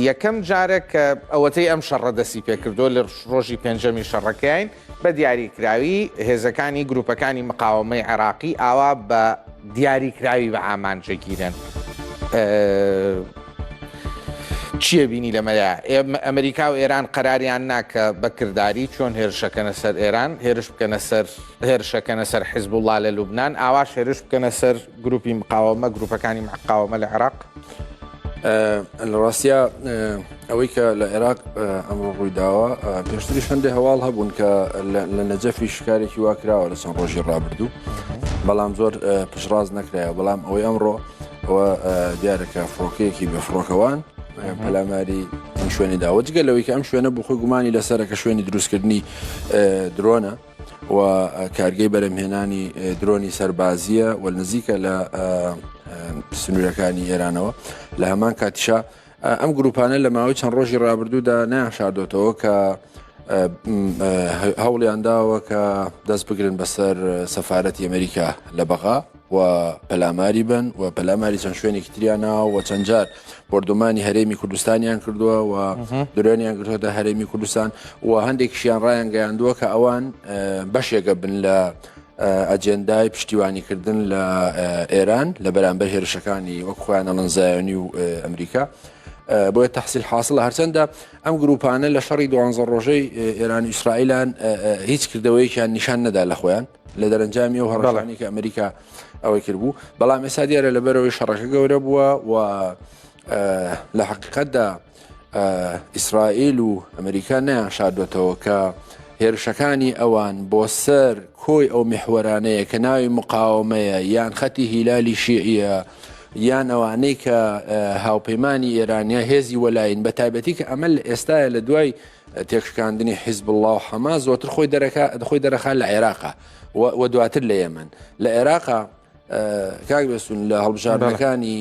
یەکەم جارە کە ئەوەتەی ئەم شەڕە دەستی پێکردووە لە ڕۆژی پێنجەمی شەڕەکەین بە دیاریکراوی هێزەکانی گروپەکانی مقاوەمەی عێراقی ئاوا بە دیاریکراوی بە ئامانجەگیرن. چییە بینی لەمەیا ئەمریکا و ئێران قەراریان ناکە بە کرداری چۆن هێرشەکەنە سەر ئێران هێرش بکەنە سەر هێرشەکەنە سەر حیزبوڵڵا لە لوبناان ئاواش هێرش بکەنە سەر گروپی مقاوەمە گروپەکانی مقاوەمە لە عێراق؟ لە ڕاستیا ئەوەی کە لە عێراق ئەمڕۆ ڕوویداوە پێشتریش هەندێک هەواڵ هەبوون کە لە نەجەفی شکارێکی وا کراوە لە چەند ڕۆژی ڕابردوو بەڵام زۆر پشڕاست نەکرایە بەڵام ئەوەی ئەمڕۆ ئەوە دیارە کە فڕۆکەیەکی بێ فڕۆکەوان پەلاماری ئەم شوێنی داوە جگە لەوەی کە ئەم شوێنە بۆ خۆی گومانی لەسەرە کە شوێنی دروستکردنی درۆنە و کارگەی بەرەمهێنانی درۆنی سەربازیە و نزیکە لە سنوورەکانی ئێرانەوە لە هەمان کاتیشا ئەم گروپانە لە ماوەی چەند ڕۆژی ڕابردوودا نایان شاردۆتەوە کە هەوڵیان داوە کە دەست بگرن بەسەر سەفاەتی ئەمریکا لە بەغا و پەلاماری بن و پەلاماری چەند شوێنێکی تریانە و چەند جار بۆردومانی هەرێمی کوردستانیان کردووە و درۆنیان گرتووەتە هەرێمی کوردستان و هەندێکیشیان ڕایان گەیاندووە کە ئەوان بەشێکە بن لە ئەجێندای پشتیوانیکردن لە ئێران لە بەرامبەر هێرشەکانی وەک خۆیان ئەڵن زایۆنی و ئەمریکا بۆیە تەحسیل حاصلە هەرچەندە ئەم گروپانە لە شەڕی دوانزە ڕۆژەی ئێران و ئیسرائیلان هیچ کردەوەیەکیان نیشان نەدا لە خۆیان لە دەرەنجامی ئەو هەڕەشانەی کە ئەمریکا ئەوەی کردبوو بەڵام ئێستا دیارە لەبەرەوەی شەڕەکە گەورە بووە و لە حقیقەتدا ئیسرائیل و ئەمریکا نەیان شاردوێتەوە کە هێرشەکانی ئەوان بۆ سەر کۆی ئەو میحوەرانەیە کە ناوی مقاومەیە یان خەتی هیلالی شیعیە یان ئەوانەی کە هاوپەیمانی ئێرانیا هێزی وەلاین بە تایبەتی کە ئەمە لە ئێستاە لە دوای تێکشکاندنی حیزبوڵڵا و حەماس زۆرتر خۆی دەرەکا خۆی دەرەخا لە عێراقا و دواتر لە یەمەن لە عێراقا کاک بێسون لە هەڵبژاردنەکانی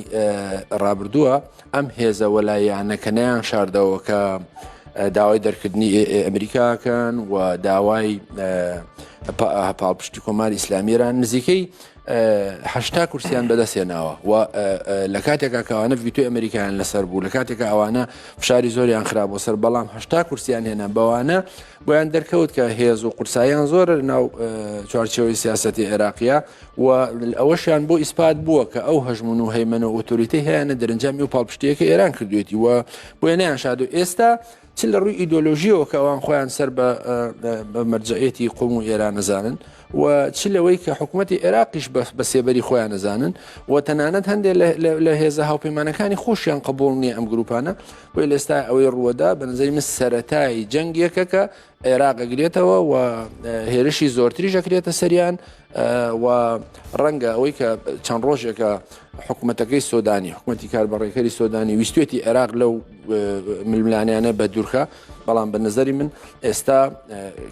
ڕابردووە ئەم هێزە وەلاییانە کە نەیان شاردەوە کە داوای دەرکردنی ئەمریکاکەن و داوای پاڵپشتی کۆماری ئیسلامیران نزیکەی 80 کورسیان بەدەستهێناوە و لە کاتێکا کە ئەوانە ڤیتۆی ئەمریکایان لەسەر بوو لە کاتێکا ئەوانە فشاری زۆریان خرابوو سەر بەڵام 80 کورسیان هێنا بەوانە بۆیان دەرکەوت کە هێز و قورساییان زۆرە لە ناو چوارچێوەی سیاسەتی عێراقیە و ئەوەشیان بۆ ئیسپات بووە کە ئەو هەژمون و هەیمەنە و ئۆتۆریتەی هەیەە دەرەنجامی و پاڵپشتیەکە ئێران کردوێتی و بۆیە نەیان شاد و ئێستا چ لە ڕووی ئیدۆلۆژیەوە کە ئەوان خۆیان سەر بە مەرجەعیەتی قوم و ئێران نەزانن و چ لەوەی کە حکوومەتی عێراقیش بە سێبەری خۆیان نەزانن و تەنانەت هەندێک لە هێزە هاوپەیمانەکانی خۆشیان قبول نییە ئەم گروپانە بۆی لەستا ئەوەی ڕووەدا بە نظری من سەتای جەنگێکە کە عێراق ئەگرێتەوە و هێرشی زۆرتریش ئەکرێتە سەریان و ڕەنگە ئەوەی کە چەند ڕۆژێکە حکوومەتەکەی سۆدانی حکوومەتی کاربەڕێکەری سۆدانی ویستێتی عێراق لەو ململانیانە بە دوورخە بەڵام بە نظری من ئێستا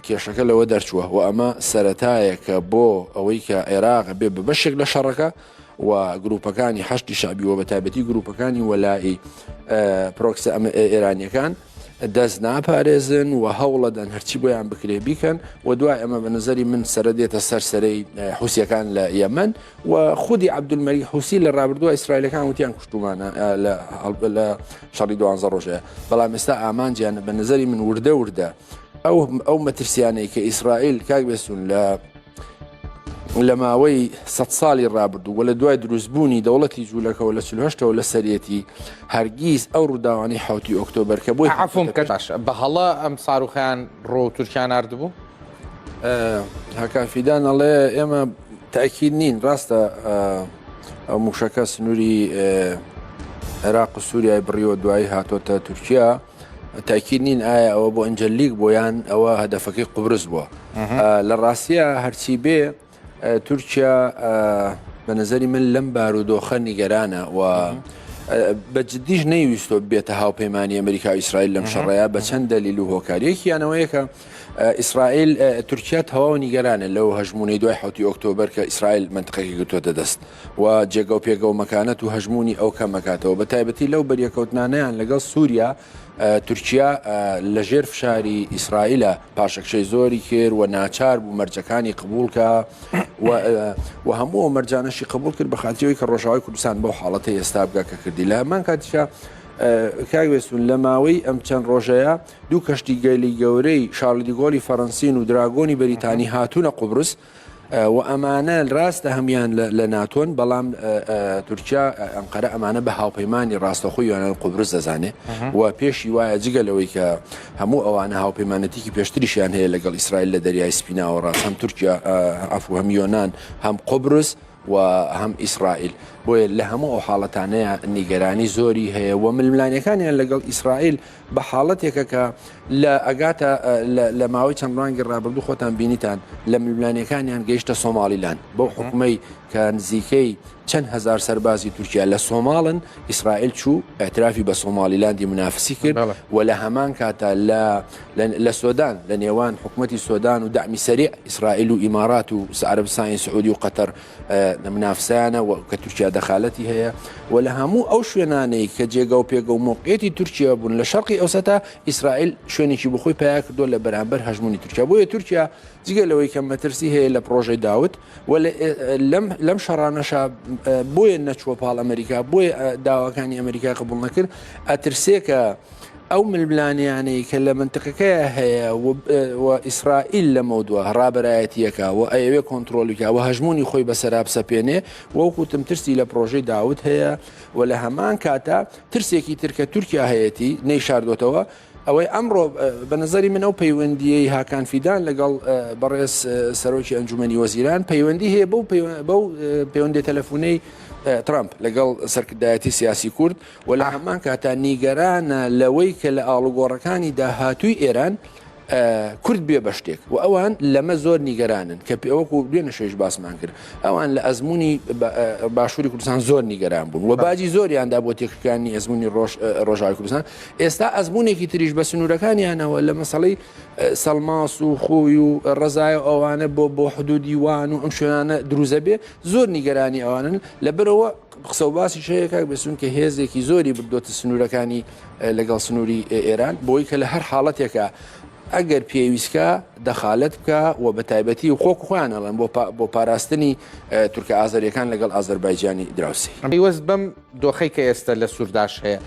کێشەکە لەوە دەرچووە و ئەمە سەتایەکە بۆ ئەوەی کە عێراق بێ بە بەشێک لە شەڕەکە و گروپەکانی حەشدی شەعبی و بە تایبەتی گروپەکانی وەلائی پرۆکسە ئێرانیەکان دەست ناپارێزن و هەوڵەدەن هەرچی بۆیان بکرێ بیکەن و دوای ئەمە بە نظری من سرە دێتە سەر سەرەی حوسیەکان لە یەمەن و خودی عەبدولمەلیک حوسی لە ڕابردووە ئیسرائیلەکان وتیان کوشتومانە لە شەڕی دوانزە ڕۆژەیە بەڵام ئێستا ئامانجیان بە نظری من وردە وردە ئەو ئەو مەترسیانەی کە ئیسرائیل کاک بێسون لە لە ماوەی سە ساڵی ڕابردوو و لە دوای دروستبوونی دەوڵەتی جوولەکەەوە لە چهشتەوە لە سەرەتی هەرگیز ئەو ڕووداوانی حوتی ئۆکتۆبەر کە بۆی عفوم کە باشە بە هەڵە ئەم ساروخیان ڕۆ تورکیا نردبوو هاکان فیدان ئەڵێ ئێمە تاکید نین ڕاستە ئەو موشەکە سنووری عێراق و سووریای بڕیوە دوایی هاتۆتە تورکیا تاکید نین ئایا ئەوە بۆ ئەنجلیک بۆیان ئەوە هەدەفەکەی قوبرس بووە لە ڕاستە هەرچی بێ تورکیا بە نظری من لەم بارودۆخە نیگەرانە و بە جددیش نەیویستۆ بێتە هاوپەیمانانی ئەمریکا و ئیسرائیل لەم شەڕەیە بە چەند دەلیل و هۆکاریەکیانەوەیەکە ئیسرائیل تورکیا تەواو نیگەرانە لەو هەژمونەی دوای حوتی ئۆکتۆبەر کە ئیسرائیل منتقەکەی گرتووەتە دەست و جێگە و پێگە و مەکانەت و هەژمونی ئەو کەمەکاتەوە بە تایبەتی لەو بەریەکەوتنانیان لەگەڵ سووریا تورکیا لەژێر فشاری ئیسرائیلە پاشەکشەی زۆری کرد و ناچار بوو مەرجەکانی قبوڵکە و هەموو ئەو مەرجانەشی قبول کرد بە خاتریەوەی کە ڕۆژاوای کوردستان بەو حاڵەتە ئێستا بگا کە کردی لە هەمان کاتیشا. کاک بێستون لە ماوەی ئەم چەند ڕۆژەیە دوو کەشتیگەلی گەورەی شارل دیگۆلی فەرەنسین و دراگۆنی بەریتانی هاتوونە قوبرس و ئەمانە ڕاستە هەموان لە ناتۆن بەڵام تورکیا ئەنقەرە ئەمانە بە هاوپەیمانی ڕاستەخۆی یۆنان قوبرس دەزانێ و پێشی وایە جگە لەوەی کە هەموو ئەوانە هاوپەیمانەتیکی پێشتریشیان هەیە لەگەڵ ئیسرائیل لە دەریای سپی ناوەڕاست هەم تورکیا عەفو هەم یۆنان هەم قوبرس و هەم ئیسرائیل بۆیە لە هەموو ئەو حاڵەتانەیە نیگەرانی زۆری هەیە و ململانەکانیان لەگەڵ ئیسرائیل بە حاڵەتێکە کە لە ئەگاتە لە ماوەی چەند ڕانگی ڕابردوو خۆتان بینیتان لە ململانێکانیان گەیشتە سۆماڵیلاند بەو حکومەی کە نزیکەی چەند هەزار سەربازی تورکیا لە سۆماڵن ئیسرائیل چوو ئەترافی بە سۆماڵیلاندی منافسی کرد و لە هەمان کاتا لە لە سۆدان لە نێوان حکوومەتی سۆدان و دەعمی سەریع ئیسرائیل و ئیمارات و عەرەبستانی سعودی و قەتەر منافسەیانە و کە تورکیا دەخالەتی هەیە و لە هەموو ئەو شوێنانەی کە جێگە و پێگە و مۆقعێتی تورکیا بوون لە شەرقی ئەوسەتا ئیسرائیل شوێنێکی بخۆی پیا کردووە لە بەرامبەر هەژمونی تورکیا بۆیە تورکیا جگە لەوەی کە مەترسی هەیە لە پرۆژەی داود و لەم لەم شەڕانەشا بۆیە نەچووە پاڵ ئەمریکا بۆیە داواکانی ئەمریکا قبول نەکرد ئەترسێ کە ئەو ململانێیانەی کە لە مەنتقەکەیا هەیە و ئیسرائیل لەمەودوا ڕابەرایەتییەکە و ئەیەوێ کۆنترۆڵی کا و هەژموونی خۆی بەسەرا بسەپێنێ وەک وتم ترسی لە پڕۆژەی داود هەیە و لە هەمان کاتا ترسێکی تر کە تورکیا هەیەتی نەیشاردۆتەوە ئەوەی ئەمڕۆ بە نظری من ئەو پەیوەندیەی هاکان فیدان لەگەڵ بەڕێز سەرۆکی ئەنجومەنی وەزیران پەیوەندی هەیە بەو بەو پەیوەندی تەلەفونەی ترامپ لەگەڵ سەرکردایەتی سیاسی کورد و لە هەمان کاتا نیگەرانە لەوەی کە لە ئاڵوگۆڕەکانی داهاتووی ئێران کورد بێ بە شتێک و ئەوان لەمە زۆر نیگەرانن کە پێوەکو دوێنێ شەویش باسمان کرد ئەوان لە ئەزمموی باشووری کوردستان زۆر نیگەران بوون و باجی زۆریاندا بۆ تێکشکانی ئەزمموی ڕۆژاوی کوردستان ئێستا ئەزمونێکی تریش بە سنوورەکانیانەوە لە مەسەڵی سەڵماس و خۆی و ڕزای ئەوانە بۆ بۆ حدودی وان و ئەم شوێنانە دروزە بێ زۆر نیگەرانی ئەوانن لەبەرەوە قسە و باسیش هەیە کاک بێسون کە هێزێکی زۆری بردۆتە سنوورەکانی لەگەڵ سنووری ئێران بۆی کە لە هەر حاڵەتێکە ئەگەر پێویستکە دەخالەت بکە و بە تایبەتی و خۆک خۆیان ئەڵێن بۆ بۆ پاراستنی تورکە ئازەریەکان لەگەڵ ئازەربایجانی دراوسێ. پەیوەست بەم دۆخەی کە ئێستە لە سورداش هەیە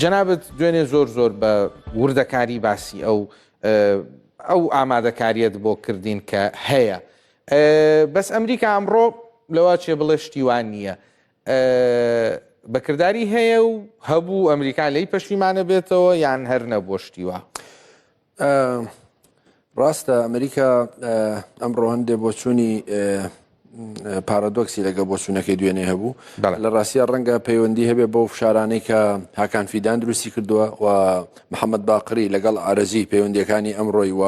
جەنابت دوێنێ زۆر زۆر بە وردەکاری باسی ئەو ئەو ئامادەکاریەت بۆ کردین کە هەیە بەس ئەمریکا ئەمڕۆ لەوە چێ بڵێ شتی وا نییە بەکردداری هەیە و هەبوو ئەمریکا لی پەشیمانە بێتەوە یان هەر نەبووە شتی وا ڕاستە ئەمریکا ئەمڕۆ هەندێ بۆچوونی پارادۆکسی لەگەڵ بۆچوونەکەی دوێنێ هەبوو لە ڕاستە ڕەنگە پەیوەندی هەبێ بەو فشارانەی کە هاکان فیدان دروستی کردووە و محەممەد باقری لەگەڵ ئارەزی پەیوەندیەکانی ئەمڕۆی و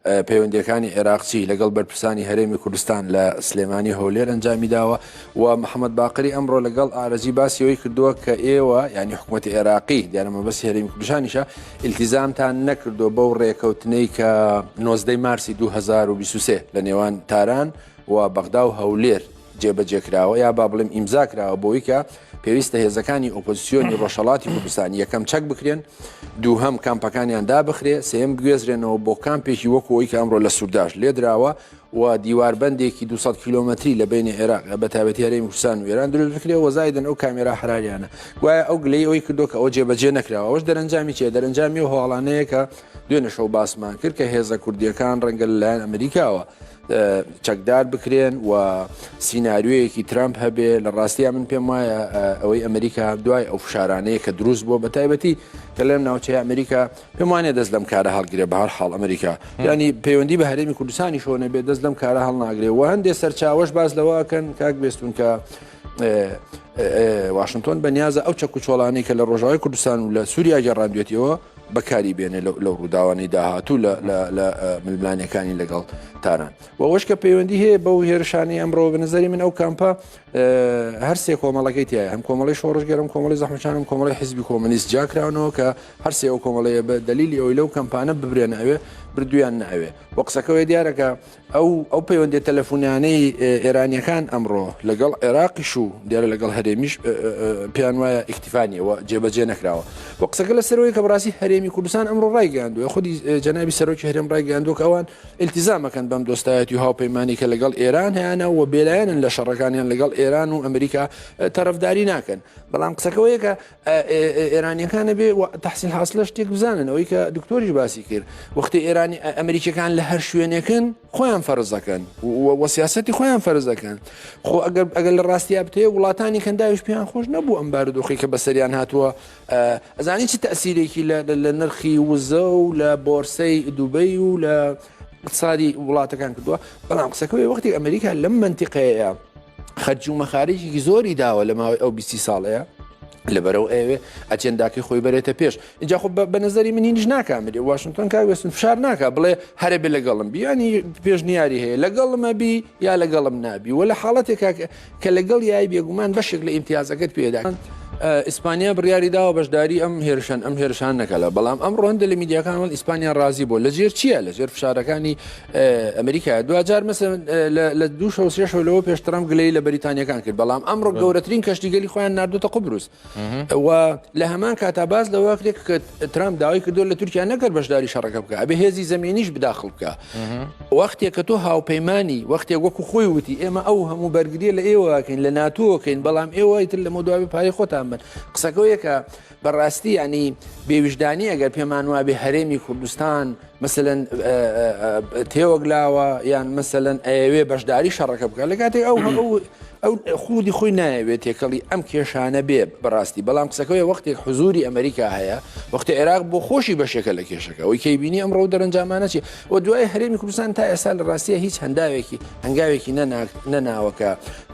پەیوەندیەکانی عێراقچی لەگەڵ بەرپرسانی هەرێمی کوردستان لە سلێمانی هەولێر ئەنجامی داوە و محەممەد باقری ئەمڕۆ لەگەڵ ئارەزی باسی ئەوەی کردووە کە ئێوە یعنی حکوومەتی عێراقی دیارە مەبەستی هەرێمی کوردستانیشە ئیلتیزامتان نەکردووە بەو ڕێکەوتنەی کە 19 مارسی 2023 لە نێوان تاران و بەغدا و هەولێر جێبەجێکراوە یا با بڵێم ئیمزا کراوە بۆی کە پێویستە هێزەکانی ئۆپۆزیسیۆنی ڕۆژهەڵاتی کوردستان یەکەم چەک بکرێن دووهەم کامپەکانیان دابخرێ سێم بگوێزرێنەوە بۆ کامپێکی وەکو ئەوی کە ئەمڕۆ لە سورداش لێدراوە و دیواربەندێکی 200 کیلۆمەتری لە بینی عێراق بە تایبەتی هەرێمی کوردستان و ئێران دروست بکرێ و زایدن ئەو کامێرا حراریانە گوایە ئەو گلەی ئەوەی کردو کە ئەوە جێبەجێ نەکراوە ئەوش دەرەنجامی چیە دەرەنجامی و هەواڵانەیە کە دوێنێ شەو باسمان کرد کە هێزە کوردیەکان ڕەنگە لەلایەن ئەمریکاوە چەکدار بکرێن و سیناریۆیەکی ترامپ هەبێ لە ڕاستیا من پێم وایە ئەوەی ئەمریکا دوای ئەو فشارانەیە کە دروست بووە بە تایبەتی کە لەم ناوچەیە ئەمریکا پێم وانە دەست لەم کارە هەڵگرێ بە هەر حاڵ ئەمریکا ینی پەیوەندی بە هەرێمی کوردستانی شۆنە بێ دەست لەم کارە هەڵناگرێ و هەندێ سەرچاوەش باز لەوەکەن کاک بێستون کە واشنگتۆن بەنیازە ئەو چەک و چۆڵانەی کە لە ڕۆژاوای کوردستان و لە سووریا گەڕاندوێتیەوە بەکاری بێنێ لەو ڕووداوانەی داهاتوو لە ململانێکانی لەگەڵ تاران و ئەوەش کە پەیوەندی هەیە بەو هێرشانی ئەمڕۆ بە نظری من ئەو کامپە هەرسێ کۆمەڵەکەی تایە هەم کۆمەڵی شۆڕشگەرم کۆمەڵی زەحمەتکێشانم کۆمەڵی حزبی کۆمەنیست جیاکراونەوە کە هەرسێ ئەو کۆمەڵەیە بە دلیلی ئەوی لەو کەمپانە ببرێنە ئەوێ. بردویان ناوێ وە قسەکەوەی دیارە کە ئەو ئەو پەیوەندیە تەلەفونیانەی ئێرانیەکان ئەمڕۆ لەگەڵ عێراقیش و دیارە لەگەڵ هەرێمیش پێیان وایە ئیکتیفا نیە و جێبەجێ نەکراوە و قسەکە لەسەرەوەی کە بەڕاستی هەرێمی کوردستان ئەمڕۆ ڕایگەیاندووە خودی جەنابی سەرۆکی هەرێم ڕایگەیاندووە کە ئەوان ئیلتیزامەکەن بەم دۆستایەتی و هاوپەیمانی کە لەگەڵ ئێران هەیانە و بێلایەنن لە شەڕەکانیان لەگەڵ ئێران و ئەمریکا تەرەفداری ناکەن بەڵام قسەکەوەیە کە ئێرانیەکان ئەبێ تەحسیل حاسلە شتێک بزانن ئەوەی کە دکتۆریش باسی کرد وەختی ئێرانی ئەمریکیەکان لە هەر شوێنێکن خۆیان فەرز دەکەن و سیاسەتی خۆیان فەرز دەکەن خۆ ئەگەر ئەگەر لە ڕاستیا بتێ وڵاتانی کەنداویش پێیان خۆش نەبوو ئەم بارودۆخی کە بەسەریان هاتووە ئەزانی چی تەسیرێکی لە نرخی وزە و لە بۆرسەی دوبەی و لە اقتصادی وڵاتەکان کردووە بەڵام قسەکەی وەختی ئەمریکا لەم منتیقەیە خەرج و مەخارجێکی زۆری داوە لە ماوەی ئەو بیستی ساڵەیە لەبەرەوە ئەوێ ئەجێنداکەی خۆی بەرێتە پێش اینجا خۆ بە نظری من هینیش ناکا مری واشنگتۆن کا وێستن فشار ناکا بڵێ هەرە بێ لەگەڵم بیانی پێشنیاری هەیە لەگەڵمە بی یا لەگەڵم نابی وە لە حاڵەتێک کە لەگەڵ یای بێگومان بەشێک لە ئیمتیازەکەت پێدا ئیسپانیا بڕیاری داوە بەشداری ئەم هێرشەن ئەم هێرشان نەکەلە بەڵام ئەم ڕۆندە لە میدیاکان وڵ ئیسپانیا ڕازی بوو لە ژێر چییە لە ژێر فشارەکانی ئەمریکا دواجار مەسەن لە دوو شەو سێ شەو لەوە پێش ترەمپ گلەی لە بەریتانیەکان کرد بەڵام ئەمڕۆ گەورەترین کەشتیگەلی خۆیان ناردوتە قوبروس و لە هەمان کاتا باس لەوە کرێت کە ترامپ داوای کردو لە تورکیا نەکرد بەشداری شەڕەکە بکە ئەبێ هێزی زمینیش بداخل بکە وەختێک کە تۆ هاوپەیمانی وەختێک وەکو خۆی وتی ئێمە ئەو هەموو بەرگریە لە ئێوەکەین لە ناتۆکەین بەڵام ئێوە ئیتر لەمە دوای پارەی خۆتان بن قسەکەوەیەکە بەڕاستی یانی بێویژدانی ئەگەر پێمان وابێ هەرێمی کوردستان مەسەلەن تێوەگلاوە یان مەسەلەن ئەیەوێ بەشداری شەڕەکە بکات لە کاتێک ئەو ئەو ئەو خودی خۆی نایەوێت تێکەڵی ئەم کێشانە بێ بەڕاستی بەڵام قسەکەی وەختێک حزوری ئەمریکا هەیە وەختی عێراق بۆ خۆشی بەشێکە لە کێشەکە ئەوی کەیبینی ئەمڕۆ دەرەنجامانە چی و دوای هەرێمی کوردستان تا ئێستا لە ڕاستیە هیچ هەنداوێکی هەنگاوێکی نەناوەکە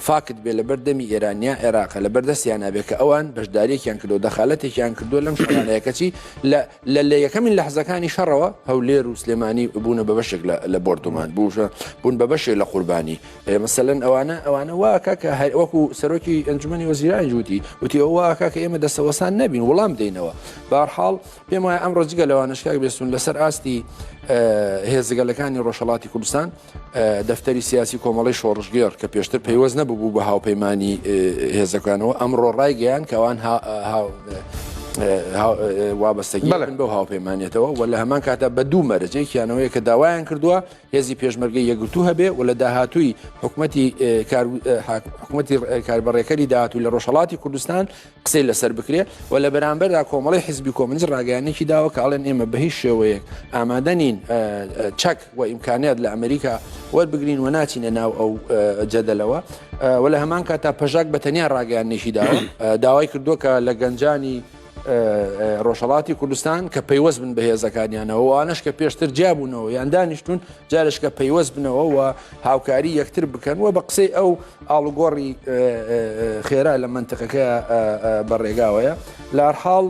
فاکت بێ لەبەر دەمی ئێران یا عێراقە لەبەر دەستیانا بێ کە ئەوان بەشداریەکیان کردو دەخالەتێکیان کردو لەم شەڕانەیە کەچی لە لە لە یەکەمین لەحزەکانی شەڕەوە هەولێر و سلێمانی بوونە بە بەشێک لە لە بۆردومان بووشە بوون بە بەشێک لە قوربانی مەسەلەن ئەوانە ئەوانە واکە کە هەر وەکو سەرۆکی ئەنجومەنی وەزیران جووتی وتی ئەوە واکە کە ئێمە دەستەوەسان نەبین وڵام دەینەوە بارحاڵ پێم وایە ئەمڕۆ جگە لەوانەش کاک بێستون لەسەر ئاستی هێزگەلەکانی ڕۆژهەڵاتی کوردستان دەفتەری سیاسی کۆمەڵی شۆڕشگێڕ کە پێشتر پەیوەست نەبوو بە هاوپەیمانی هێزەکانەوە ئەمڕۆ ڕایگەیان کەوان وابەستەگی بەو هاوپەیمانێتەوە و لە هەمان کاتە بە دوو مەرجێکیانەوەیە کە داوایان کردووە هێزی پێشمەرگەی یەکگرتوو هەبێ و لە داهاتووی حکوومەتی حکوومەتی کاربەڕێکەری داهاتوو لە ڕۆژهڵاتی کوردستان قسەی لەسەر بکرێ و لە بەرامبەردا کۆمەڵی حزبی کۆمەنیست ڕاگەیانێکی داوە کە ئەڵێن ئێمە بە هیچ شێوەیەک ئامادە نین چەک و ئیمکانیات لە ئەمریکا وەربگرین و ناچینە ناو ئەو جەدەلەوە و لە هەمان کاتا پەژاک بە تەنیا ڕاگەیانێکی داوە داوای کردووە کە لە گەنجانی ڕۆژهڵاتی کوردستان کە پەیوەست بن بە هێزەکانیانەوە وانش کە پێشتر جیابوونەوە یان دانیشتون جارشکە پەیوەست بنەوە و هاوکاری یەکتر بکەن و بە قسەی ئەو ئاڵوگۆڕی خێرا لە مەنتقەکە بە ڕێگاوەیە لارحاڵ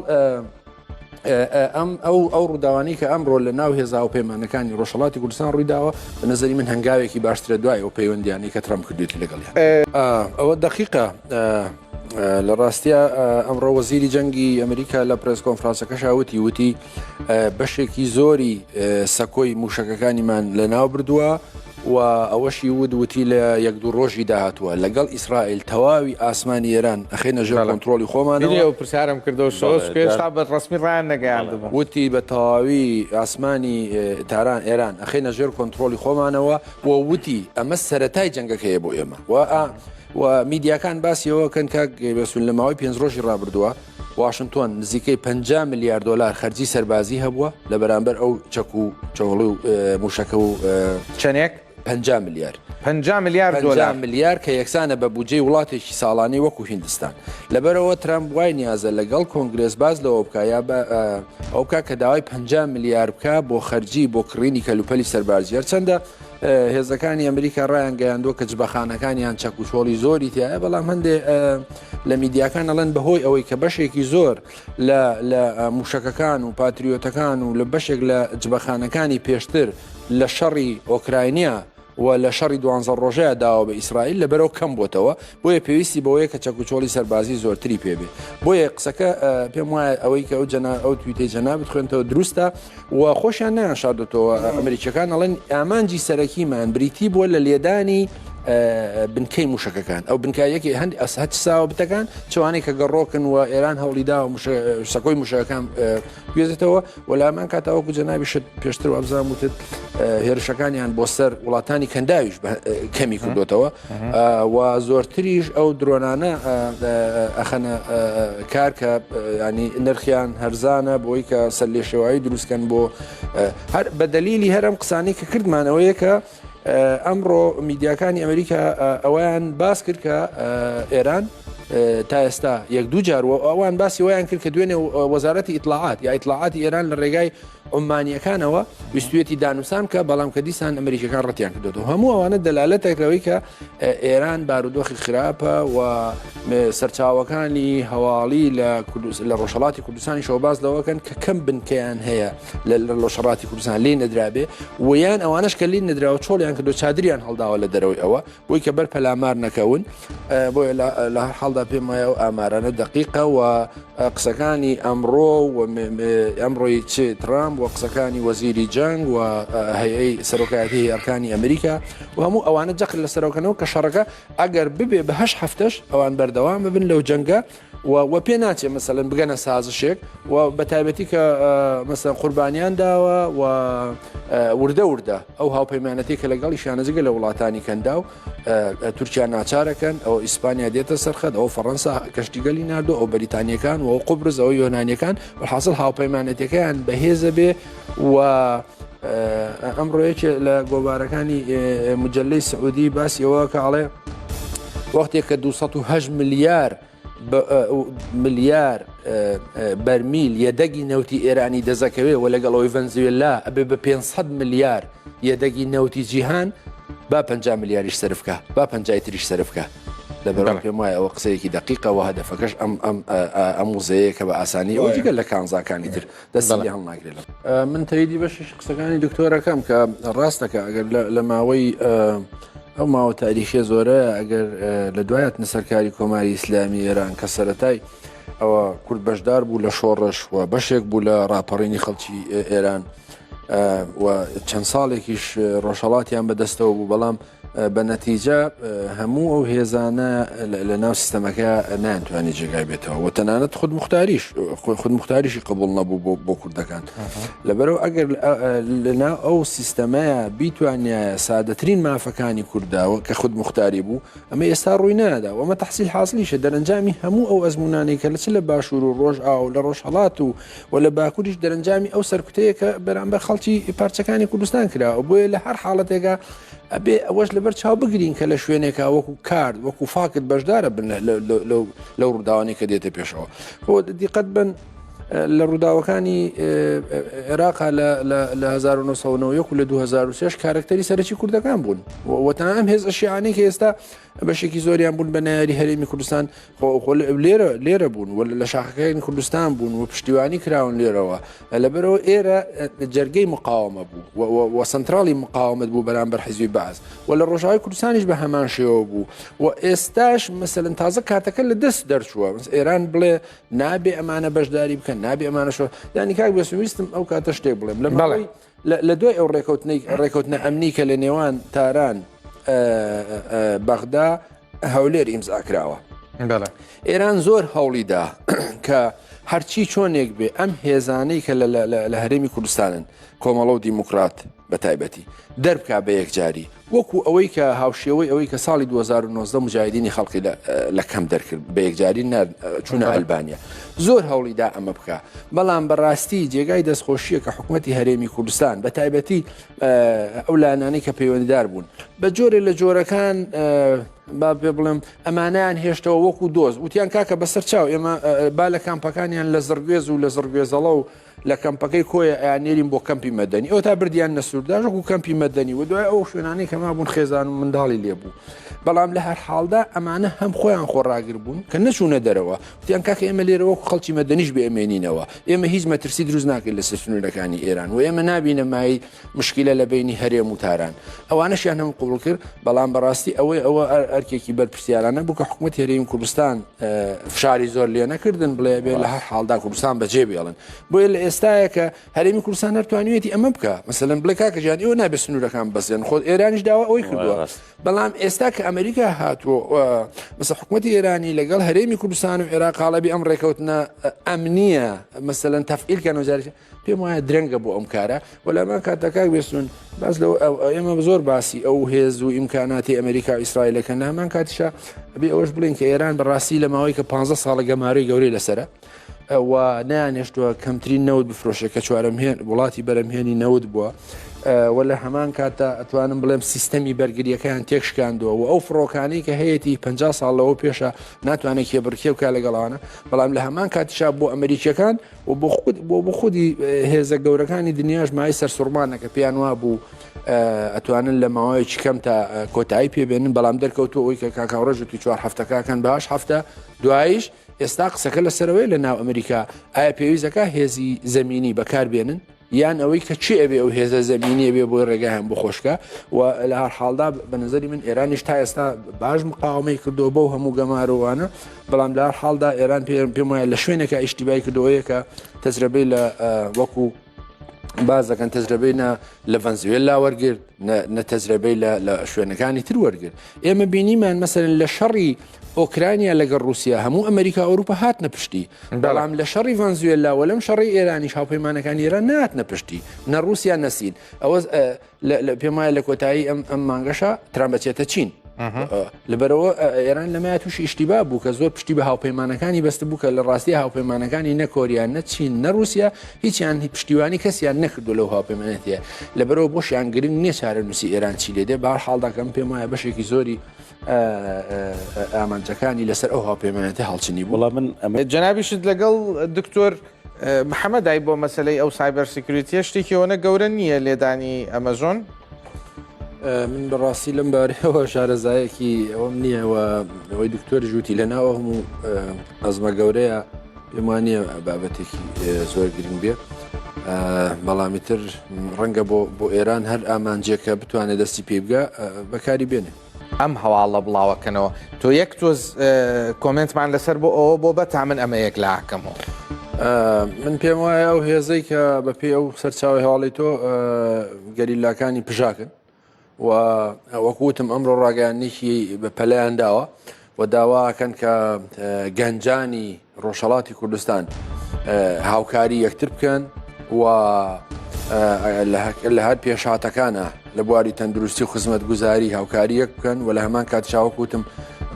ئەم ئەو ئەو ڕووداوانی کە ئەمڕۆ لە ناو هێزا و پەیمانەکانی ڕۆژهڵاتی کوردستان ڕوویداوە بە نظری من هەنگاوێکی باشترە دوای ئەو پەیوەندیانی کە ترەمپ کردێتی لەگەڵیان ئەوە دقیقە لە ڕاستە ئەمڕۆ وەزیری جەنگی ئەمریکا لە پرێس کۆنفرانسەکەشا وتی وتی بەشێکی زۆری سەکۆی موشەکەکانیمان لەناو بردووە و ئەوەشی وت وتی لە یەک دوو ڕۆژی داهاتووە لەگەڵ ئیسرائیل تەواوی ئاسمانی ئێران ئەخەینە ژێر کۆنترۆڵی خۆمانەوە. ئەو پرسیارم کردەوە شەوە چونکە هێشتا بە ڕەسمی ڕایان نەگەیاندبوو. وتی بە تەواوی ئاسمانی تاران ئێران ئەخەینە ژێر کۆنترۆڵی خۆمانەوە و وتی ئەمە سەرەتای جەنگەکەیە بۆ ئێمە و و میدیاکان باسی ئەوە کەن کاک بێسون لە ماوەی پێنج ڕۆژی ڕابردووە واشنتۆن نزیکەی 50 ملیار دۆلار خەرجی سەربازی هەبووە لە بەرامبەر ئەو چەک و چەوەڵی و موشەکە و چەندێک؟ 50 ملیار 50 ملیار دۆلار ملیار کە یەکسانە بە بودجەی وڵاتێکی ساڵانەی وەکو هیندستان لەبەرەوە ترامپ وای نیازە لەگەڵ کۆنگرێس باز لەوە بکە یا بە ئەو بکە کە داوای 50 ملیار بکە بۆ خەرجی بۆ کڕینی کەلوپەلی سەربازی هەرچەندە هێزەکانی ئەمریکا ڕایانگەیاندووە کە جبەخانەکانیان چەک و چۆڵی زۆری تایە بەڵام هەندێ لە میدیاکان ئەڵێن بەهۆی ئەوەی کە بەشێکی زۆر لە لە موشەکەکان و پاتریۆتەکان و لە بەشێک لە جبەخانەکانی پێشتر لە شەڕی ئۆکراینیا. و لە شەڕی دوانزە ڕۆژەیا داوە بە ئیسرائیل لەبەرەوە کەم بۆتەوە بۆیە پێویستی بەوەیە کە چەک و چۆڵی سەربازی زۆرتری پێ بێ بۆیە قسەکە پێم وایە ئەوەی کە ئەو جەنا ئەو تویتەی جەنابت خوێنتەوە دروستە و خۆشیان نایان شاردۆتەوە ئەمریکیەکان ئەڵێن ئامانجی سەرەکیمان بریتی بووە لە لێدانی بنکەی موشەکەکان ئەو بنکە یەکی هەند ئەسهەت ساوە بتەکان چوانەی کە گەڕۆکن و ئێران هەوڵی داوە سەکۆی موشەکەکان گوێزێتەوە و لامان کاتەوەکو جەنابیشت پێشتر وابزانم وتت هێرشەکانیان بۆ سەر وڵاتانی کەنداویش کەمی کردوتەوە و زۆرتریش ئەو درۆنانە ئەخەنە کار کە ینی نرخیان هەرزانە بۆی کە سەر لێشێوایی دروستکەن بۆ هەر بە دەلیلی هەرم قسانی کە کردمانەوەیە کە ئەمڕۆ میدیاکانی ئەمریکا ئەویان باس کرد کە ئێران تا ئێستا یەک دوو جار و ئەوان باسی ویان کرد کە دوێنێ وەزارەتی ئیتلاعات یا ئیتلاعاتی ئێران لە ڕێگای عومانیەکانەوە ویستویەتی دانوسان بکە بەڵام کە دیسان ئەمریکەکان ڕەتیان کردێتەوە هەموو ئەوانە دەلالەتێک لەوەی کە ئێران بارودۆخی خراپە و سەرچاوەکانی هەواڵی لە لە ڕۆژهڵاتی کوردستانی شەوباز لەوەکەن کە کەم بنکەیان هەیە لە ڕۆژهڵاتی کوردستان لێ نەدرابێ و یان ئەوانش کە لێ نەدراوە چۆڵیان کردو چادریان هەڵداوە لە دەرەوەی ئەوە بۆی کە بەر پەلامار نەکەون بۆیە لە هەر حاڵدا پێم وایە ئەو ئامارانە دەقیقە و قسەکانی ئەمڕۆ و ئەمڕۆی چ ترامپ و قسەکانی وەزیری جەنگ و هەیئەی سەرۆکایەتی ئەرکانی ئەمریکا و هەموو ئەوانە جەخت لە سەرۆکەنەوە کە شەڕەکە ئەگەر ببێ بە هەش هەفتەش ئەوان بەردەوام ببن لەو جەنگە و پێ ناچێ مەسەلەن بگەنە سازشێک و بە تایبەتی کە مەسەن قوربانیان داوە و وردە وردە ئەو هاوپەیمانەتی کە لەگەڵیشیانە جگە لە وڵاتانی کەنداو تورکیا ناچارەکەن ئەو ئیسپانیا دێتە سەرخەت ئەو فەڕەنسا کەشتیگەلی ناردو ئەو بەریتانیەکان و قوبرز ئەو یۆنانیەکان وحاصل هاوپەیمانەتەکەیان بەهێزە بێ و ئەمڕۆ یەکێ لە گۆڤارەکانی مجلەی سعودی باسی ئەوە کە ئەڵێ وەختێک کە 208 ملیار ملیار بەرمیل یەدەگی نەوتی ئێرانی دەزەکەوێ و لەگەڵ ئەوەی ڤەنزوێلا ئەبێ بە 500 ملیار یەدەگی نەوتی جیهان با 50 ملیاریش سەرفکە با 50 تریش سەرفکە لەبەر پێم وایە ئەوە قسەیەکی دقیقە و هەدەفەکەش ئەم ئەم ئەم وزەیە کە بە ئاسانی ئەو جگە لە کانزاکانی تر دەستی لێ هەڵناگرێت. من تەیدی بەشێکی قسەکانی دکتۆرەکەم کە ڕاستەکە ئەگەر لە ماوەی ئەو ماوە تاریخیە زۆرە ئەگەر لە دوایاتنە سەرکاری کۆماری ئیسلامی ئێران کە سەتای ئەوە کورد بەشدار بوو لە شۆڕش و بەشێک بوو لە ڕاپەڕینی خەڵکی ئێران و چەند ساڵێکیش ڕۆژهڵاتیان بەدەستەوە بوو بەڵام بە نەتیجە هەموو ئەو هێزانە لە ناو سیستەمەکە نانتوانی جێگای بێتەوە و تەنانەت خود مختاریش خود مختاریشی قبول نەبوو بۆ کوردەکان لەبەرەوە ئەگەر لەناو ئەو سیستەمەیە بیتوانایە سادەترین مافەکانی کورداوە کە خود مختاری بوو ئەمە ئێستا ڕووی نادا و ئەمە تحصیل حاصلیشە دەرەنجامی هەموو ئەو ئەزمونانەی کە لە چ لە باشوور و ڕۆژ ئاو لە ڕۆژهڵات و و لە باکووریش دەرەنجامی ئەو سەرکوتەیە کە بەرامبەر خەڵکی پارچەکانی کوردستان کراوە بۆیە لە هەر حاڵەتێکا ئەبێ ئەوەش لەبەر چاو بگرین کە لە شوێنێکا وەکو کارد وەکو فاکت بەشدارە بن لەو ڕووداوانەی کە دێتە پێشەوە خۆ دیقەت بن لە ڕووداوەکانی عێراق لە 1990 و لە 2006 کارکتەری سەرەکی کوردەکان بوون وەتەنها ئەم هێز شیعانەی کە ئێستا بەشێکی زۆریان بوون بە نایاری هەرێمی کوردستان خۆ لێرە لێرە بوون و لە شاخەکانی کوردستان بوون و پشتیوانی کراون لێرەوە لەبەرەوە ئێرە جەرگەی مقاومە بوو و سنترالی مقاومت بوو بەرامبەر حیزبی بەعس و لە ڕۆژاوای کوردستانیش بە هەمان شێوە بوو و ئێستاش مەسەلەن تازە کارتەکە لە دەست دەرچووە ئێران بڵێ نابێ ئەمانە بەشداری بکەن نابێ ئەمانە شۆ یانی کاک بێسویستم ئەو کاتە شتێک بڵێم لە ماوەی لە دوای ئەو ڕێکەوتنەی ڕێکەوتنە ئەمنی کە لە نێوان تاران بەغدا هەولێر ئیمزا کراوە ئێران زۆر هەوڵی دا کە هەرچی چۆنێک بێ ئەم هێزانەی کە لە هەرێمی کوردستانن کۆمەڵە و دیموکرات بە تایبەتی دەربکا بە یەکجاری وەکو ئەوەی کە هاوشێوەی ئەوەی کە ساڵی 2019 مجاهدینی خەڵقی لە کەم دەرکرد بە یەکجاری چوونە ئەلبانیا زۆر هەوڵی دا ئەمە بکە بەڵام بەڕاستی جێگای دەستخۆشیە کە حکوومەتتی هەرێمی کوردستان بە تایبەتی ئەو لایەنانەی کە پەیوەندیدار بوون بە جۆرێ لە جۆرەکان با پێ بڵێم ئەمانیان هێشتەوە وەکو دۆز وتیان کاکە بەسەر چاو ئێمە با لە کامپەکانیان لە زڕگوێز و لە زڕگوێزەڵە و لە کەمپەکەی کۆیە ئەیاننێرین بۆ کەمپی مەدەنی، ئەوەتا بردیان نەسورداش وەکو کەمپی مەدەنی و دوای ئەو شوێنانەی کە مابوون خێزان و منداڵی لێ بوو. بەڵام لە هەر حاڵدا ئەمانە هەم خۆیان خۆڕاگر بوون کە نەچوونە دەرەوە، وتیان کاکە ئێمە لێرە وەکو خەڵکی مەدەنیش بێ ئەمێنینەوە، ئێمە هیچ مەترسی دروست ناکەین لەسەر سنوورەکانی ئێران و ئێمە نابینە مایەی مشکیلە لە بەینی هەرێم و تاران. ئەوانەشیان هەموو قبوڵ کرد، بەڵام بەڕاستی ئەوەی ئەوە ئەرکێکی بەرپرسیارانە بوو کە حکوومەتی هەرێمی کوردستان فشاری زۆر لێ نەکردن بڵێ بێ لە هەر حاڵدا کوردستان بەجێ بێڵن. بۆیە لە ئێستاە کە هەرێمی کوردستان هەر توانیویەتی ئەمە بکا، مەسەلەن بڵێ کاکە گیان ئێوە نابێ سنوورەکان ببەزێنن، خۆ ئێرانیش داوا ئەوەی کردووە. بەڵام ئێستا کە ئەمریکا هاتووە مەسە حکوومەتی ئێرانی لەگەڵ هەرێمی کوردستان و عێراق هەڵەبی ئەم ڕێکەوتنە ئەمنیە مەسەلەن تەفعیل کەن و جارێک پێم وایە درەنگە بۆ ئەم کارە و لە هەمان کاتدا کاک بێستون باس لەو ئێمە زۆر باسی ئەو هێز و ئیمکاناتی ئەمریکا و ئیسرائیلەکەن لە هەمان کاتیشا ئەبێ ئەوەش بڵێن کە ئێران بەڕاستی لە ماوەی کە 15 ساڵە گەمارۆی گەورەی لەسەرە و نەیانهێشتووە کەمترین نەوت بفرۆشێت کە چوارەم هێن وڵاتی بەرەمهێنی نەوت بووە و لە هەمان کاتدا ئەتوانم بڵێم سیستەمی بەرگریەکەیان تێکشکاندووە و ئەو فڕۆکانەی کە هەیەی 50 ساڵ لەوە پێشە ناتوانێت کێبڕکێ بکە لەگەڵانە بەڵام لە هەمان کاتیشا بۆ ئەمریکیەکان و بۆ خود بۆ بۆ خودی هێزە گەورەکانی دنیاش مای سەرسوڕمانە کە پێیان وابوو ئەتوانن لە ماوەیەکی کەم تا کۆتایی پێبێنن بەڵام دەرکەوتو ئەوی کە کاکاوڕێژ چوار هەفتەکەکان باش هەفتە دوایش ئێستا قسەکە لەسەرەوەی لە ناو ئەمریکا ئایا پێویستەکە هێزی زەمینی بەکار بێنن یان ئەوەی کە چی ئەبێ ئەو هێزە زەمینیە بێ بۆی ڕێگایان بخۆشکە و لە هەر حاڵدا بە نظری من ئێرانیش تا ئێستا باش مقاومەی کردو بەو هەموو گەمارۆوانە بەڵام لە هەر حاڵدا ئێران پێ پێم وایە لە شوێنێکە ئیشتیبای کردەوەیە کە تەجرەبەی لە وەکو باز دەکەن تەجرەبەی نە لە ڤەنزوێلا وەرگرت نە تەجرەبەی لە شوێنەکانی تر وەرگرت ئێمە بینیمان مەسەرن لە شەڕی ئۆکرانیا لەگەڵ رووسیا هەموو ئەمریکا ئەوروپا هاتنە پشتی بەڵام لە شەڕی ڤەنزوێلا و لەم شەڕی ئێرانیش هاوپەیمانەکانی ئێران ناتنە پشتی نە رووسیا نەسین ئەوە پێم وایە لە کۆتایی ئەم ئەم مانگەشە ترامپ بەچێتە چین لەبەرەوە ئێران لەمەیا تووشی ئیشتیبا بوو کە زۆر پشتی بە هاوپەیمانەکانی بەست بوو کە لە ڕاستی هاوپەیمانەکانی نە کۆریا نە چین نە رووسیا هیچیان پشتیوانی کەسیان نەکردو لەو هاوپەیمانەتیە لەبەرەوە بۆشیان گرنگ نییە چارەنووسی ئێران چی لێ دێ بار حاڵداکەم پێم وایە بەشێکی زۆری ئامانجەکانی لەسەر ئەو هاوپەیمانەتی هەڵچنی بوو. وەڵا من ئەمە. جەنابیشت لەگەڵ دکتۆر محەمەد ئای بۆ مەسەلەی ئەو cyber security یە شتێکی ئەوەنە گەورە نییە لێدانی ئەمەزۆن؟ من بەڕاستی لەم بارەیەوە شارەزایەکی ئەوەم نییە و ئەوەی دکتۆر ژووتی لە ناوە هەموو ئەزمە گەورەیە پێم وانە بابەتێکی زۆر گرنگ بێ بەڵامی تر ڕەنگە بۆ بۆ ئێران هەر ئامانجێکە بتوانێت دەستی پێ بگە بەکاری بێنێ. ئەم هەواڵە بڵاوەکەنەوە تۆ یەک تۆز کۆمێنتمان لەسەر بۆ ئەوە بۆ بە تا من ئەمە یەک لاکەمەوە. من پێم وایە ئەو هێزەی کە بەپێی ئەو سەرچاوی هەواڵی تۆ گەریلاکانی پژاکن و وەکو وتم ئەمڕۆ ڕاگەیاندنێکی بە پەلەیان داوە و داواکەن کە گەنجانی ڕۆژهەڵاتی کوردستان هاوکاری یەکتر بکەن و لە هەر پێشهاتەکانە لە بواری تەندروستی و خزمەتگوزاری هاوکاری یەک بکەن و لە هەمان کات چاوەکوتم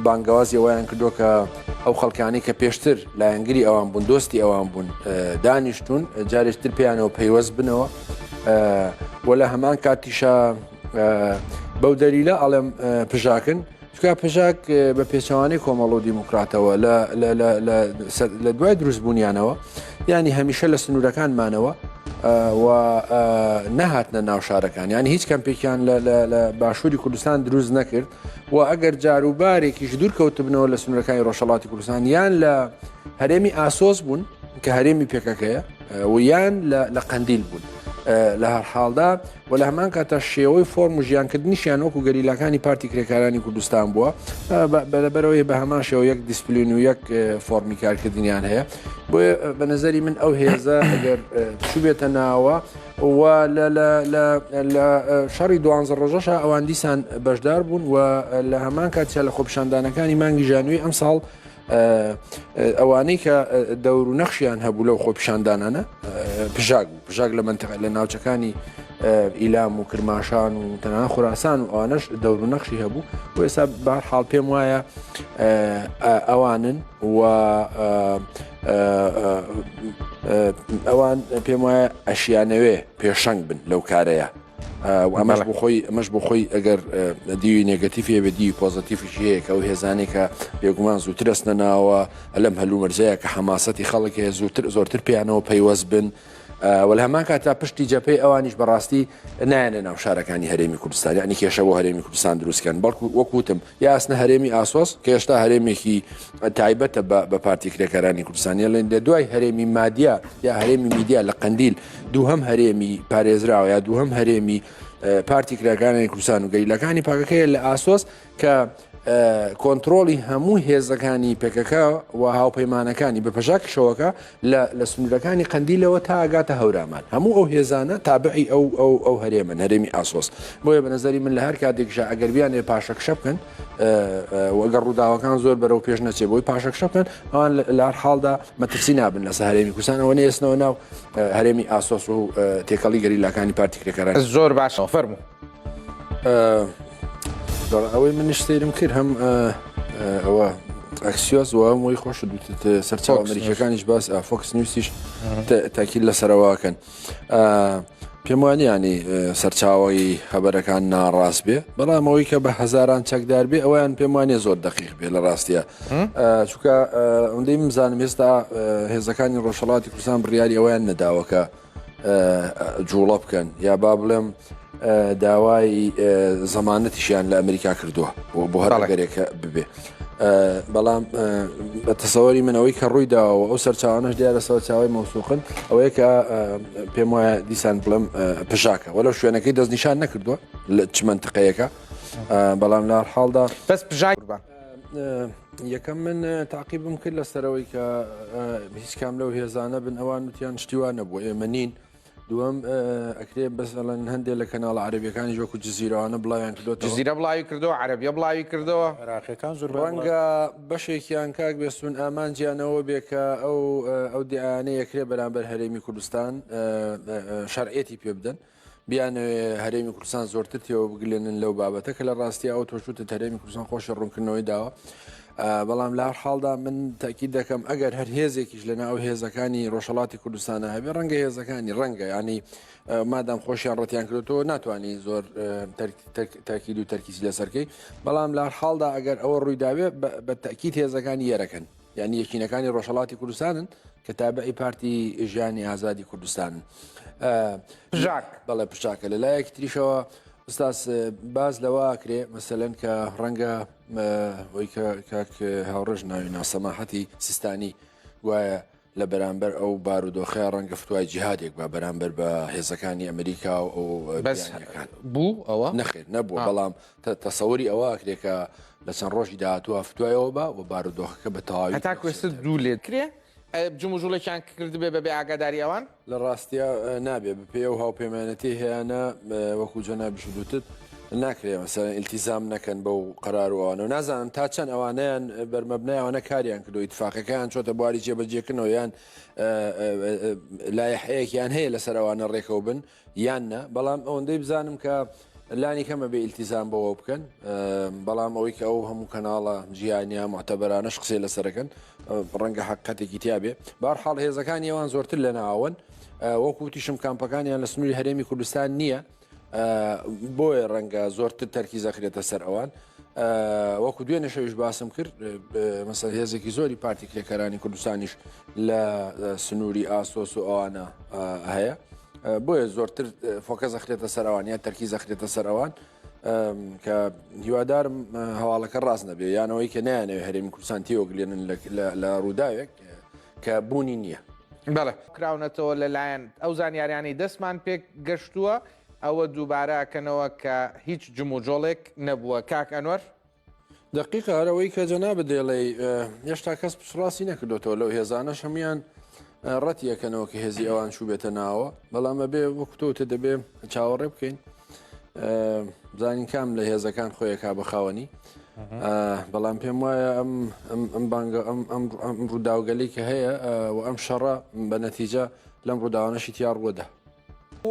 بانگەوازی ئەویان کردووە کە ئەو خەڵکانی کە پێشتر لایەنگری ئەوان بوون دۆستی ئەوان بوون دانیشتون جارێکتر پێیانەوە پەیوەست بنەوە و لە هەمان کاتیشا بەو دەلیلە ئەڵێم پژاکن چکا پژاک بە پێچەوانەی کۆمەڵ و دیموکراتەوە لە دوای دروستبوونیانەوە ینی هەمیشە لە سنوورەکان مانەوە و نەهاتنە ناو شارەکان یعنی هیچ کەمپێکیان لە باشووری کوردستان دروست نەکرد و ئەگەر جاروبارێکیش دوور کەوتبنەوە لە سنوورەکانی ڕۆژهەڵاتی کوردستان یان لە هەرێمی ئاسۆس بوون کە هەرێمی پێکەکەیە و یان لە قەندیل بوون لە هەر حاڵدا و لە هەمان کاتا شێوەی فۆرم و ژیانکردنیشیان وەکو گەریلاکانی پارتی کرێکارانی کوردستان بووە بەرەبەرەوەی بە هەمان شێوە یەک دیسپلین و یەک فۆرمی کارکردنیان هەیە بۆیە بە نظری من ئەو هێزە ئەگەر چوبێتە ناوە و لە شەڕی دوانزە ڕۆژەشا ئەوان دیسان بەشدار بوون و لە هەمان کاتیا لە خۆپیشاندانەکانی مانگی ژانوی ئەمساڵ ئەوانەی کە دەور و نەخشیان هەبوو لەو خۆپیشاندانانە پژاک بوو پژاک لە منتەقە لە ناوچەکانی ئیلام و کرماشان و تەنانەت خوراسان و ئەوانەش دەور و نەخشی هەبوو و ئێستا بار حاڵ پێم وایە ئەوانن و ئەوان پێم وایە ئەشیانەوێ پێشەنگ بن لەو کارەیە ئەمەش بۆ خۆی ئەمەش بۆ خۆی ئەگەر دیوی negative ی هەبێ دیوی positive یشی هەیە کە ئەو هێزانەی کە بێگومان زووتر ئەچنە ناوە لەم هەلومەرجەیە کە حەماسەتی خەڵک هەیە زووتر زۆرتر پێیانەوە پەیوەست بن. و لە هەمان کاتدا پشتی جەپەی ئەوانیش بەڕاستی نایەنە ناو شارەکانی هەرێمی کوردستان یعنی کێشە بۆ هەرێمی کوردستان دروستکەن بەڵکو وەکوتم یا ئەسنە هەرێمی ئاسۆس کە هێشتا هەرێمێکی تایبەتە بە پارتی کرێکارانی کوردستانیە لە لە دوای هەرێمی مادیا یا هەرێمی میدیا لە قەندیل دووهەم هەرێمی پارێزراوە یا دووهەم هەرێمی پارتی کرێکارانی کوردستان و گەریلاکانی پاکەکەیە لە ئاسۆس کە کۆنترۆڵی هەموو هێزەکانی پەکەکە و هاوپەیمانەکانی بە پەژاکیشەوەکە لە سنوورەکانی قەندیلەوە تا ئەگاتە هەورامان هەموو ئەو هێزانە تابعی ئەو ئەو ئەو هەرێمن هەرێمی ئاسۆس بۆیە بە نظری من لە هەر کاتێکشا ئەگەر بیانێ پاشەکشە بکەن وەگەر ڕووداوەکان زۆر بەرەو پێش نەچێ بۆی پاشەکشە بکەن ئەوان لە هەر حاڵدا مەترسی نابن لەسەر هەرێمی کوردستان ئەوە نێسنەوە ناو هەرێمی ئاسۆس و تێکەڵی گەریلاکانی پارتی کرێکاران زۆر باشە فەرموو. ئەوەی منیش سەیرم کرد هەم ئەوە ئەکسیۆس و هەم وەی خۆش دوتت سەرچاوە ئەمریکیەکانیش باس فۆکس نیوسیش تاکیل لەسەرەوەکەن پێم وانە ینی سەرچاوی خەبەرەکان ناڕاست بێ بەڵام ئەوەی کە بە هەزاران چەکدار بێ ئەویان پێم وانە زۆر دقیق بێ لە ڕاستە چونکە ئەوەندەی بزانم ئێستا هێزەکانی ڕۆژهڵاتی کوردستان بڕیاری ئەویان نەداوەکە جوڵە بکەن یا با بڵێم داوای زەمانەتیشیان لە ئەمریکا کردووە بۆ هەر گەرێکە ببێ. بەڵام بە تەسەوەری منەوەی کە ڕووی داوە ئەو سەرچاوانەش دیارە سەرچاوی مەوسوقن ئەوەیە کە پێم وایە دیسان بڵێم پژاکە وەلو شوێنەکەی دەستنیشان نەکردووە لە چ منتقەیەەکە بەڵام لە حاڵدا بەس پژاک یەکەم من تاقیبم کرد لەسەرەوەی کە هیچ کام لەو هێزانە بن ئەوان وتیان شتیوان نەبوو ئێمە نین دووەم ئەکرێ بەس ئەڵەن هەندێک لە کەناڵە عەربیەکانی وەکو جززیرەوانە بڵاویان کردو جززیرە بڵاوی کردەوە عەربیە بڵاوی کردەوە عراقیەکان زۆر ڕەنگە بەشێکیان کاک بێستون ئامانجیانەوە بێ کە ئەو ئەو دیانە یەکرێ بەرامبەر هەرێمی کوردستان شەرعەتی پێ بدەن. بیانەوێ هەرێمی کوردستان زۆرتر تێوە بگلێنن لەو بابەتە کە لە ڕاستی ئەو تۆشوتت هەرێمی کوردستان خۆشی ڕوونکردنەوەی داوە بەڵام لە هەر حاڵدا من تاکید دەکەم ئەگەر هەر هێزێکیش لە ناو هێزەکانی ڕۆژهڵاتی کوردستانە هەبێ ڕەنگە هێزەکانی ڕەنگە ینی مادام خۆشیان ڕەتیان کردێتەوە ناتوانانی زۆر تاکید و تەرکیزی لەسەرکەی بەڵام لە هەر حاڵدا ئەگەر ئەوە ڕوویداوێ بە تاکید هێزەکانی یەرەکەن یانی یەکینەکانی ڕۆژهەڵاتی کوردستانن کە تابعی پارتی ژیانی ئازادی کوردستانن. پژاک. بەڵێ پژاکە. لە لایەکی تریشەوە ئوستاز باس لەوە ئەکرێ مەسەلەن کە ڕەنگە ئەوەی کە کاک هاوڕێژ ناوی نا سەماحەتی سیستانی گوایە لە بەرامبەر ئەو بارودۆخەیە ڕەنگە فتوای جیهادێک بە بەرامبەر بە هێزەکانی ئەمریکا و ئەو بەس بیانیەکان. بوو ئەوە؟ نەخێر نەبووە بەڵام تەسەوری ئەوە ئەکرێ کە لە چەند ڕۆژی داهاتووە فتوای ئەوە با و بارودۆخەکە بە تەواوی هەتاکو ئێستا دوو لێ کرێ جموجوڵێکیان کردبێ بەبێ ئاگاداری ئەوان؟ لە ڕاستیا نابێ بەپێی ئەو هاوپەیمانەتی هەیانە وەکو جەنابیشت وتت ناکرێ مەسەلەن ئیلتیزام نەکەن بەو قەرار و ئەوانە و نازانم تا چەند ئەوانەیان بەرمەبنای ئەوانە کاریان کردو ئیتفاقەکەیان چۆتە بواری جێبەجێکردنەوە یان لایحەیەکیان هەیە لەسەر ئەوانە ڕێکەوە بن یان نا بەڵام ئەوەندەی بزانم کە لانی کەمە بێ ئیلتیزام بەوە بکەن بەڵام ئەوەی کە ئەو هەموو کەناڵە جیهانیە معتەبەرانەش قسەی لەسەرەکەن ڕەنگە حقەتێکی تیا بێ بارحاڵ هێزەکانی ئەوان زۆرتر لە ناوەن وەکو وتیشم کامپەکانیان لە سنووری هەرێمی کوردستان نییە بۆیە ڕەنگە زۆرتر تەرکی زەخرێتە سەر ئەوان وەکو دوێنێ شەویش باسم کرد مەسەر هێزێکی زۆری پارتی کرێکارانی کوردستانیش لە سنووری ئاسۆس و ئەوانە هەیە بۆیە زۆرتر focus ئەخرێتە سەر ئەوان یان تەرکیز ئەخرێتە سەر ئەوان کە هیوادارم هەواڵەکە ڕاست نەبێ یانەوەی کە نایانەوێ هەرێمی کوردستان تێوەگلێنن لە ڕووداوێک کە بوونی نییە. بەڵێ. کراونەتەوە لەلایەن ئەو زانیاریانەی دەستمان پێ گەشتووە ئەوە دووبارە ئەکەنەوە کە هیچ جموجۆڵێک نەبووە. کاک ئەنوەر؟ دەقیقە هەر ئەوەی کە جەنابت دەیڵێی هێشتا کەس پشتڕاستی نەکردۆتەوە لەو هێزانەش هەمویان ڕەتی ئەکەنەوە کە هێزی ئەوان چووبێتە ناوە بەڵام ئەبێ وەکو تۆ وتت دەبێ چاوەڕێ بکەین بزانین کام لە هێزەکان خۆیەکا بە خاوەنی بەڵام پێم وایە ئەم ئەم بانگە ئەم ئەم ئەم ڕووداوگەلی کە هەیە و ئەم شەڕە بە نەتیجە لەم ڕووداوانەشی تیا ڕووەدا.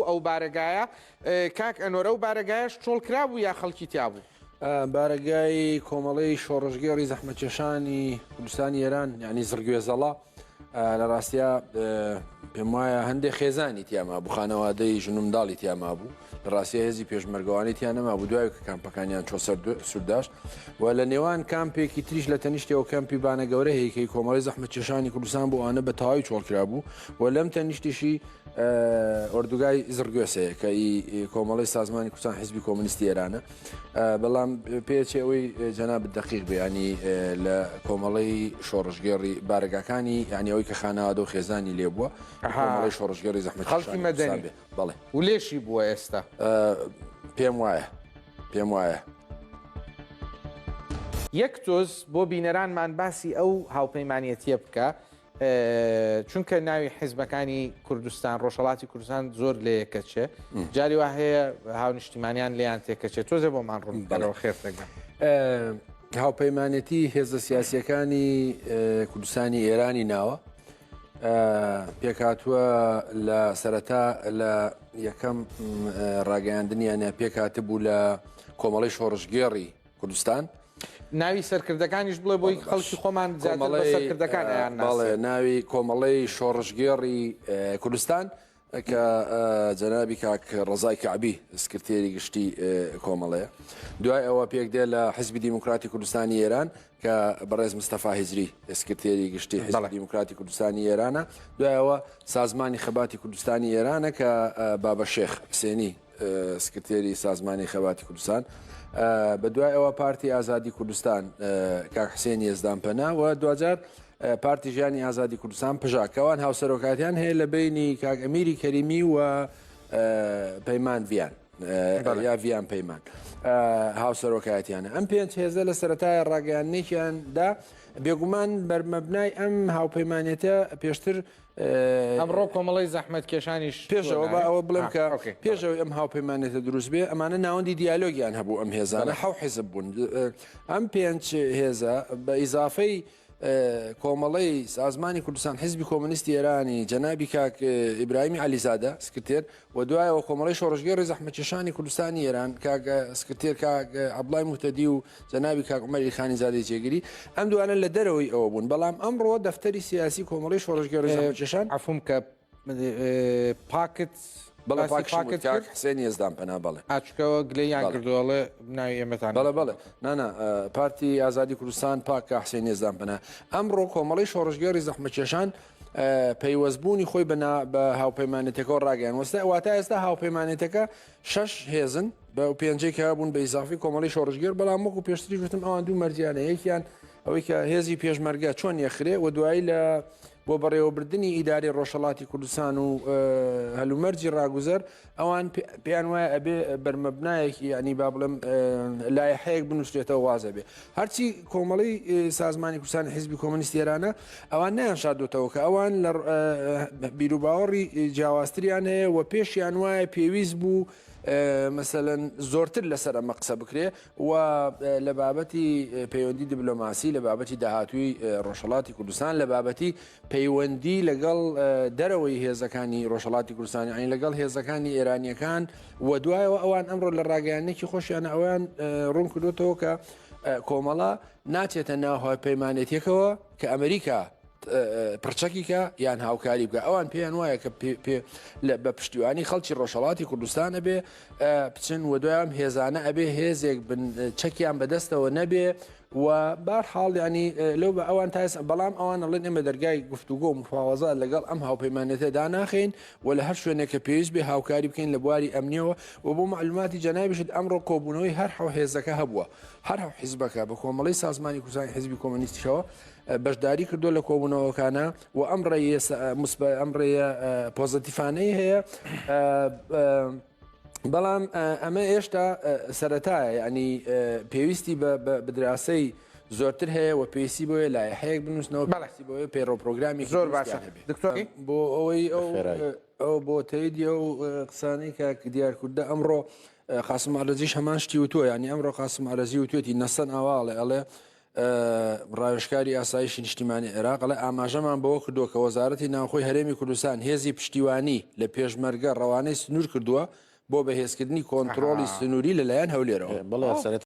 ئەو بارەگایە کاک ئەنوەر ئەو بارەگایەش چۆڵ کرابوو یا خەڵکی تیا بوو؟ بارەگای کۆمەڵەی شۆڕشگێڕی زەحمەتکێشانی کوردستانی ئێران یعنی زڕگوێزەڵە لە ڕاستیا پێم وایە هەندێک خێزانی تیا مابوو خانەوادەی ژن و منداڵی تیا مابوو لە ڕاستیا هێزی پێشمەرگەوانی تیا نەمابوو دوای کە کامپەکانیان چۆ سەر سورداش و لە نێوان کامپێکی تریش لە تەنیشتەوە کەمپی بانە گەورە هەیەکەی کۆمەڵی زەحمەتکێشانی کوردستان بۆ ئەوانە بە تەواوی چۆڵکرابوو و لەم تەنیشتیشی ئۆردوگای زڕگوێسەیە کە ئی کۆمەڵەی سازمانی کوردستان حیزبی کۆمۆنیستی ئێرانە بەڵام پێچێ ئەوەی جەنابت دەقیق بێ ینی لە کۆمەڵەی شۆڕشگێڕی بارەگاکانی یعنی ئەوەی کە خانەوادە و خێزانی لێ بووە کۆمەڵەی شۆڕشگێڕی زەحمەت خەڵکی مەدەنی بێ بەڵێ و لێشی بووە ئێستا پێم وایە پێم وایە. یەک تۆز بۆ بینەرانمان باسی ئەو هاوپەیمانەتیە بکە چونکە ناوی حیزبەکانی کوردستان ڕۆژهەڵاتی کوردستان زۆر لێ کەچێ جاری وا هەیە هاونیشتیمانیان لێیان تێکەچێت تۆزێ بۆمان ڕوون بەرەوە خێر دەگەن. هاوپەیمانێتی هێزە سیاسیەکانی کوردستانی ئێرانی ناوە پێکهاتووە لە سەرەتا لە یەکەم ڕاگەیاندنیانە پێکهاتبوو لە کۆمەڵی شۆڕشگێڕی کوردستان. ناوی سەرکردەکانیش بڵێ بۆی خەڵکی خۆمان زیاتر بە سەرکردەکان ئەیان بەڵێ ناوی کۆمەڵەی شۆڕشگێڕی کوردستان کە جەنابی کاک ڕەزای کەعبی سکرتێری گشتی کۆمەڵەیە دوای ئەوە پێک دێ لە حزبی دیموکراتی کوردستانی ئێران کە بەڕێز مستەفا هجری سکرتێری گشتی حزبی دیموکراتی کوردستانی ئێرانە دوای ئەوە سازمانی خەباتی کوردستانی ئێرانە کە بابە شێخ حسێنی سکرتێری سازمانی خەباتی کوردستان بە دوای ئەوە پارتی ئازادی کوردستان کاک حسێن یەزدان پەنا و دواجار پارتی ژیانی ئازادی کوردستان پژاکەوان هاوسەرۆکاتیان هەیە لە بینی کاک ئەمیری کەریمی و پەیمان ڤیان یا ڤیان پەیمان هاوسەرۆکایەتیانە ئەم پێنج هێزە لە سەتای ڕاگەیاندنێکیان دا بێگومان بەرمەبنای ئەم هاوپەیمانێتە پێشتر ئەمڕۆ کۆمەڵی زەحمەتکێشانیش پێشەوە با ئەوە بڵێم کە پێشەوەی ئەم هاوپەیمانێتە دروست بێ ئەمانە ناوەندی دیالۆگیان هەبوو ئەم هێزانە حەو حیزب بوون ئەم پێنج هێزە بە ئیزافەی کۆمەڵەی سازمانی کوردستان حزبی کۆمۆنیستی ئێرانی جەنابی کاک ئیبراهیمی عەلیزادە سکرتێر و دوایەوە کۆمەڵەی شۆڕشگێڕی زەحمەتکێشانی کوردستانی ئێران کاک سکرتێر کاک عەبدوڵای موهتەدی و جەنابی کاک عومەر ئیلخانی زادەی جێگری ئەم دوانە لە دەرەوەی ئەوە بوون بەڵام ئەمڕۆ دەفتەری سیاسی کۆمەڵەی شۆڕشگێڕی زەحمەتکێشان عەفوم کە پاکت بەڵێ پاکت کاک حسێن یەزدان پەنا بەڵێ ئاچکەوە گلەیان کردووە ئەڵێ ناوی ئێمەتان بەڵێ بەڵێ نانا پارتی ئازادی کوردستان پاک کاک حسێن یەزدان پەنا ئەمڕۆ کۆمەڵەی شۆڕشگێڕی زەحمەتکێشان پەیوەستبوونی خۆی بە بە هاوپەیمانێتەکەەوە ڕاگەیان وەستا واتە ئێستا هاوپەیمانێتەکە شەش هێزن بە پێنجەی کە بوون بە ئیزافی کۆمەڵی شۆڕشگێر بەڵام وەکو پێشتری وتم ئەوان دوو مەرجیانە یەکیان ئەوەی کە هێزی پێشمەرگە چۆن یەخرێ و دوایی لە بۆ بەڕێوەبردننی ئیداری ڕۆژهڵاتی کوردستان و هەلومەرجی ڕاگوزەر ئەوان پێیان وایە ئەبێ بەرمەبنایەکی ینی با بڵێم لایحەیەک بنووسرێتەوە وازە بێ هەرچی کۆمەڵی سازمانی کوردستان حیزبی کۆمۆنیستی ئێرانە ئەوان نەیان شاردۆتەوە کە ئەوان لە بیروباوەڕی جیاوازتریان هەیە و پێشیان وایە پێویست بوو مەسەلەن زۆرتر لەسەر ئەمە قسە بکرێ و لە بابەتی پەیوەندی دیبلۆماسی لە بابەتی داهاتووی ڕۆژهەڵاتی کوردستان لە بابەتی پەیوەندی لەگەڵ دەرەوەی هێزەکانی ڕۆژهەڵاتی کوردستان یانی لەگەڵ هێزەکانی ئێرانیەکان و دوایەوە ئەوان ئەمڕۆ لە ڕاگەیاندنێکی خۆشیانە ئەویان ڕوون کردوتەوە کە کۆمەڵە ناچێتە ناو هاوپەیمانێتیەکەوە کە ئەمریکا پرچەکی کە یان هاوکاری بکە ئەوان پێیان وایە کە بە پشتیوانی خەڵکی ڕۆژهڵاتی کوردستانە بێ بچن و دوایان هێزانە ئەبێ هێزێک بن چەکیان بەدەستەوە نەبێ و بار حاڵ یانی لەو بە ئەوان تا ئێستا بەڵام ئەوان ئەڵێن ئێمە دەرگای گفتوگۆ و مفاوەزات لەگەڵ ئەم هاوپەیمانێتە داناخەین و لە هەر شوێنێک کە پێویست بێ هاوکاری بکەین لە بواری ئەمنیەوە و بۆ مەعلوماتی جەنابیشت ئەمڕۆ کۆبوونەوەی هەر حەو هێزەکە هەبووە هەر حەو حیزبەکە بە کۆمەڵەی سازمانی کوردستانی حیزبی کۆمۆنیستیشەوە بەشداری کردووە لە کۆبوونەوەکانە و ئەم ڕێیە موسبە ئەم ڕێیە پۆزەتیفانەی هەیە بەڵام ئەمە ئێشتا سەرەتایە یعنی پێویستی بە بدراسەی زۆرتر هەیە و پێویستی بۆیە لایحەیەک بنووسنەوە بەڵێ بۆیە پەیڕەو پرۆگرامی زۆر باشە دکتۆر بۆ ئەوەی ئەو ئەو بۆ تەیدی ئەو قسانەی کە دیار کوردە ئەمڕۆ قاسم عەرەزیش هەمان شتی وتووە یعنی ئەمڕۆ قاسم عەرەزی وتوێتی نەسەن ئاواڵێ ئەڵێ ڕاوێژکاری ئاسایشی نیشتیمانی عێراق ئەڵێ ئاماژەمان بەوە کردووە کە وەزارەتی ناوخۆی هەرێمی کوردستان هێزی پشتیوانی لە پێشمەرگە ڕەوانەی سنوور کردووە بۆ بەهێزکردنی کۆنترۆڵی سنووری لەلایەن هەولێرەوە. بەڵێ سەرەتا.